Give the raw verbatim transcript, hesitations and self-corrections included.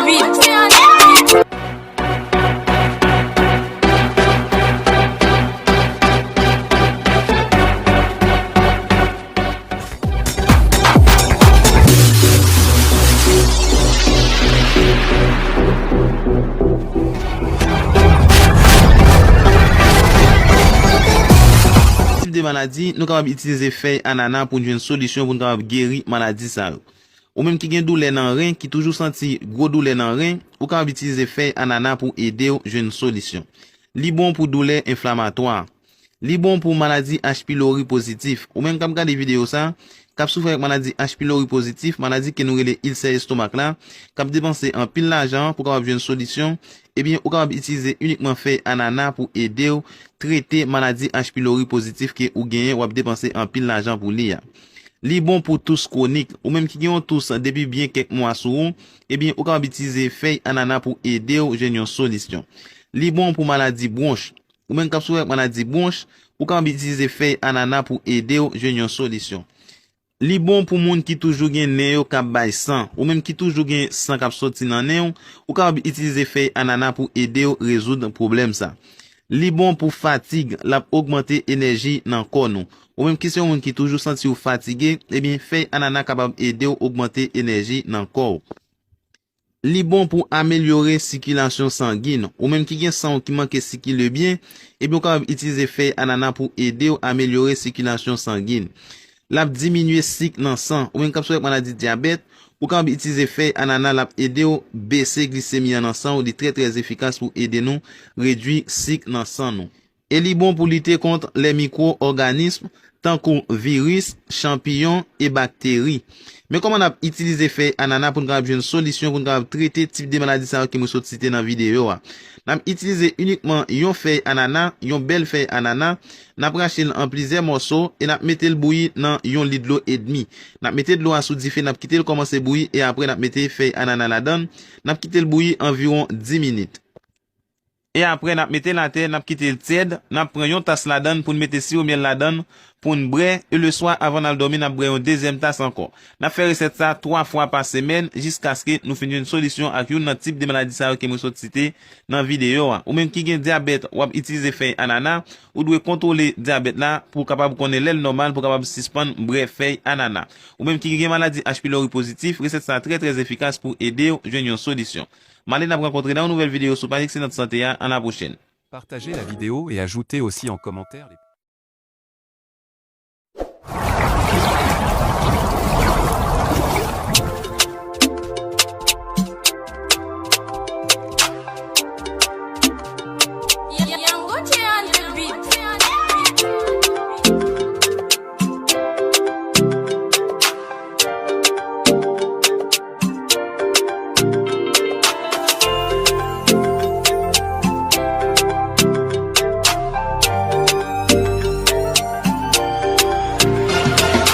Tip de maladi, nou kapab itilize fèy anana pou n jwenn solisyon pou n kapab geri maladi sa yo. Ou menm ki gen doulè nan ren, ki toujou santi gwo doulè nan ren, ou kapab itilize fèy anana pou ede w jwenn solisyon. Li bon pou doulè enflamatwa. Li bon pou maladi H. pylori pozitif. Ou menm k ap gade videyo sa, k ap soufri ak maladi H. pylori pozitif, maladi ke nou rele ilsè estomak la, k ap depanse anpil lajan pou kapab jwenn solisyon, ebyen, ou kapab itilize inikman fèy anana pou ede w trete maladi H. pylori pozitif ke ou genyen, w ap depanse anpil lajan pou li a. Li bon pou tous kwonik. Ou menm ki gen yon tous depi byen kèk mwa sou ou, ebyen, ou kapab itilize fèy anana pou ede w jwenn yon solisyon. Li bon pou maladi bwonch. Ou menm k ap soufri ak maladi bwonch, ou kapab itilize fèy anana pou ede w jwenn yon solisyon. Li bon pou moun ki toujou gen nen yo k ap bay san. Ou menm ki toujou gen san k ap soti nan nen w, ou kapab itilize fèy anana pou ede w rezoud pwoblèm sa. Li bon pou fatig, l ap ogmante enèji nan kò nou. Ou menm ki se yon moun ki toujou santi w fatige, ebyen, fèy anana kapab ede w ogmante enèji nan kò w. Li bon pou amelyore sikilasyon sangin. Ou menm ki gen san w ki manke sikile byen, ebyen, ou kapab itilize fèy anana pou ede w amelyore sikilasyon sangin. L ap diminye sik nan san. Ou menm k ap soufri ak maladi dyabèt, ou kapab itilize fèy anana, l ap ede w bese glisemi an nan san w. Li trè, trè efikas pou ede nou redwi sik nan san nou. E li bon pou lite kont lè mikwo òganism, tankou viris, chanpiyon e bakteri. Men kòman n ap itilize fèy anana pou n kapab jwenn solisyon pou n kapab trete tip de maladi sa yo ke mwen sot site nan videyo a. N ap itilize inikman yon fèy anana, yon bèl fèy anana, n ap rache l an plizyè mòso e n ap mete l bouyi nan yon lit dlo edmi. N ap mete dlo a sou dife, n ap kite l kòmanse bouyi e apre n ap mete fèy anana ladan l, n ap kite l bouyi anviwon dis minit. E apre, n ap mete l atè, n ap kite l tyèd, n ap pran yon tas ladan l pou n mete siwo myèl ladan l pou n bwè, e leswa, avan n al dòmi, n ap bwè yon dezyèm tas ankò. N ap fè resèt sa twa fwa pa semèn, jiskaske nou fin jwenn solisyon ak youn nan tip de maladi sa yo ke mwen sot site nan videyo a. Ou menm ki gen dyabèt, w ap itilize fèy anana, ou dwe kontwole dyabèt la pou w kapab konnen lè l nòmal, pou w kapab sispann bwè fèy anana. Ou menm ki gen maladi H. pylori pozitif, resèt sa trè, trè efikas pou ede w jwenn yon solisyon. M ale n ap rankontre nan yon nouvèl videyo sou paj Excellente Santé a. À la prochaine. Partagez la vidéo et ajoutez aussi en commentaire les